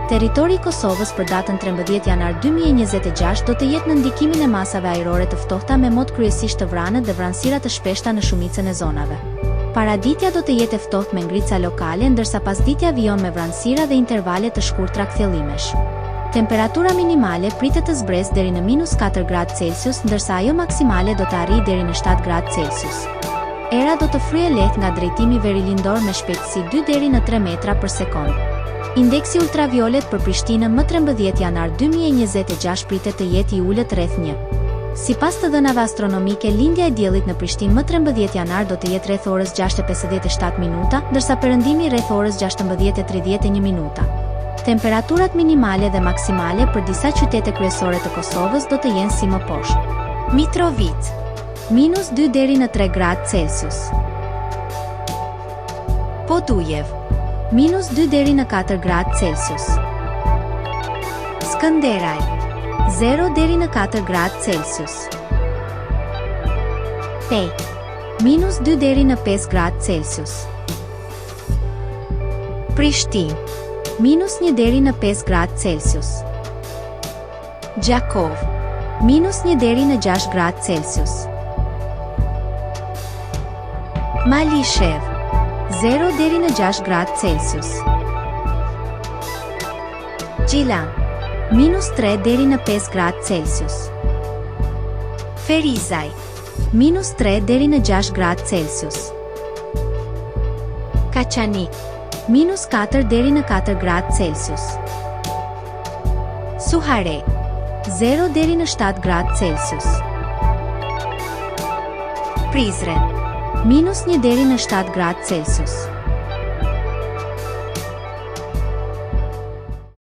Territori i Kosovës për datën 13 janar 2026 do të jetë nën ndikimin e masave ajrore të ftohta me mot kryesisht të vranët dhe vranësira të shpeshta në shumicën e zonave. Paraditja do të jetë e ftohtë me ngrica lokale, ndërsa pasditja vijon me vranësira dhe intervale të shkurtra kthjellimesh. Temperatura minimale pritet të zbresë deri në minus 4 gradë Celsius, ndërsa ajo maksimale do të arrijë deri në 7 gradë Celsius. Era do të fryjë lehtë nga drejtimi verilindor me shpejtësi 2 deri në 3 metra për sekondë. Indeksi ultraviolet për Prishtinën më 13 janar 2026 pritet të jetë i ulët rreth 1. Sipas të dhënave astronomike, lindja e diellit në Prishtinë më 13 janar do të jetë rreth orës 6:57 minuta, ndërsa perëndimi rreth orës 16:31 minuta. Temperaturat minimale dhe maksimale për disa qytete kryesore të Kosovës do të jenë si më poshtë. Mitrovicë, minus 2 deri në 3 gradë Celsius. Podujevë, minus 2 deri në 4 gradë Celsius. Skënderaj, 0 deri në 4 gradë Celsius. Pejë, minus 2 deri në 5 gradë Celsius. Prishtinë, minus 1 deri në 5 gradë Celsius. Gjakovë, minus 1 deri në 6 gradë Celsius. Malishevë, 0 deri në 6 gradë Celsius. Gjilan, minus 3 deri në 5 gradë Celsius. Ferizaj, minus 3 deri në 6 gradë Celsius. Kaçanik, minus 4 deri në 4 gradë Celsius. Suharekë, 0 deri në 7 gradë Celsius. Prizren, minus 1 deri në 7 gradë Celsius.